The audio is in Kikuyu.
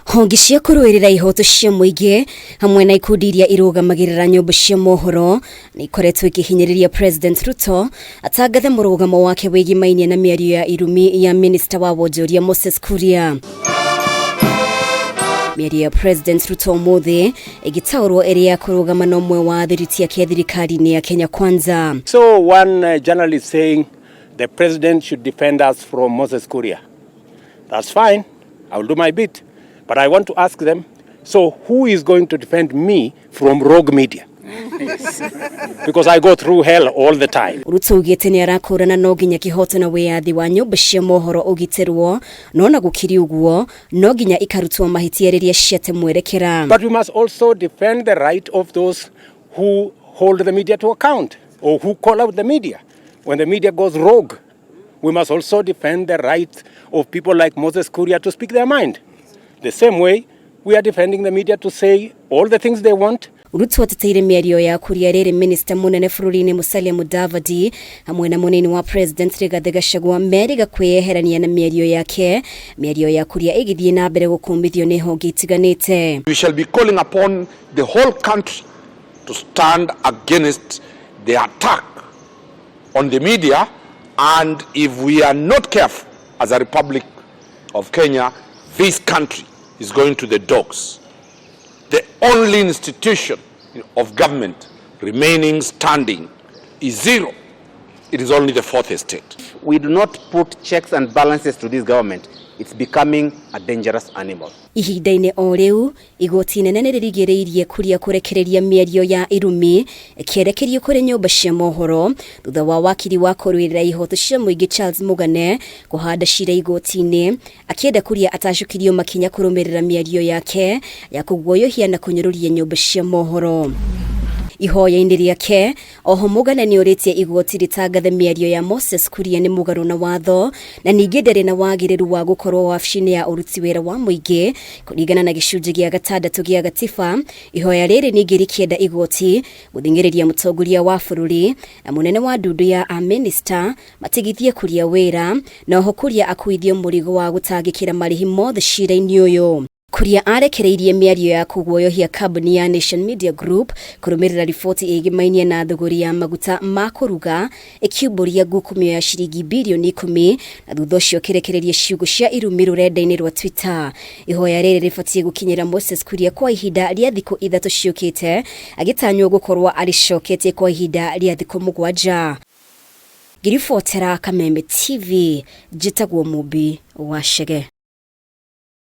Honge cia kũrũĩrĩra ihoto cia mũingĩ hamwe na ikundi iria irũgamagĩrĩra nyũmba cia mohoro nĩ ikoretwo ikĩhinyĩrĩria President Ruto atangathe mũrũgamo wake wĩgimainie na mĩario ya irumi ya minista wa wonjoria Moses Kuria. Mĩario ya President Ruto ũmũthĩ ĩgĩtaũrwo ĩrĩ ya kũrũgama na ũmwe wa athiriti ake thirikari-inĩ ya Kenya Kwanza. So one journalist saying the president should defend us from Moses Kuria. That's fine. I will do my bit. But I want to ask them, so who is going to defend me from rogue media? Because I go through hell all the time. Ruto augĩte nĩ arakũrana no nginya kĩhoto na wĩyathi wa nyũmba cia mohoro ũgitĩrwo, no na gũkĩrĩ ũguo no nginya ikarutwo mahĩtia rĩrĩa ciate mwerekera. But we must also defend the right of those who hold the media to account or who call out the media. When the media goes rogue, we must also defend the right of people like Moses Kuria to speak their mind. The same way we are defending the media to say all the things they want. Ruto ateteire mĩario ya Kuria rĩrĩ minista mũnene bũrũri-inĩ Musalia Mudavadi hamwe na mũnini wa president Rigathĩ Gachagua merĩga kwĩyeherania na mĩario yake. Mĩario ya Kuria ĩgĩthiĩ na mbere gũkũmithio nĩ honge itiganĩte. We shall be calling upon the whole country to stand against the attack on the media, and if we are not careful as a Republic of Kenya, this country is going to the dogs. The only institution of government remaining standing is zero. It is only the fourth estate. We do not put checks and balances to this government. It's becoming a dangerous animal. Ihinda-inĩ o rĩu, igoti inene nĩ rĩrigĩrĩirie Kuria kũrekereria mĩario ya irumi ĩkĩerekerio kũrĩ nyũmba cia mohoro thutha wa wakiri wa kũrũĩrĩra ihoto cia mũingĩ Charles Mugane kũhanda cira igoti-inĩ akĩenda Kuria atacũkirio makinya kũrũmĩrĩra mĩario yake ya kũguoyohia na kũnyũrũria nyũmba cia mohoro. Ihoya-inĩ rĩake oho, Mugane nĩ ũrĩtie igoti rĩtangathe mĩario ya Moses Kuria nĩ mũgarũ na watho na ningĩ ndarĩ na wagĩrĩru wa gũkorwo wabici-inĩ ya ũruti wĩra wa mũingĩ kũringana na gĩcunjĩ gĩa gatandatũ gĩa gatiba. Ihoya rĩrĩ ningĩ rĩkĩenda igoti gũthing'ĩrĩria mũtongoria wa bũrũri na mũnene wa ndundu ya amĩnĩsta matigithie Kuria wĩra, na oho Kuria akuithio mũrigo wa gũtangĩkĩra marĩhi mothe cira-inĩ ũyũ. Kuria arekereirie mĩario ya kũguoyohia kambuni ya Nation Media Group kũrũmĩrĩra riboti ĩgĩmainie na thũgũri ya maguta ma kũruga ĩkiumbũria ngukumio ya ciringi birioni 10, na thutha ũcio kĩrekereria ciugo cia irumi rũrenda-inĩ rwa Twitter. Ihoya rĩrĩ rĩbatiĩ gũkinyĩra Moses Kuria kwa ihinda rĩa thikũ 3 ciũkĩte, agĩtanywo gũkorwo arĩcoketie kwa ihinda rĩa thikũ 7. Ngĩribotera Kameme TV, njĩtagwo Mũmbi wa Chege.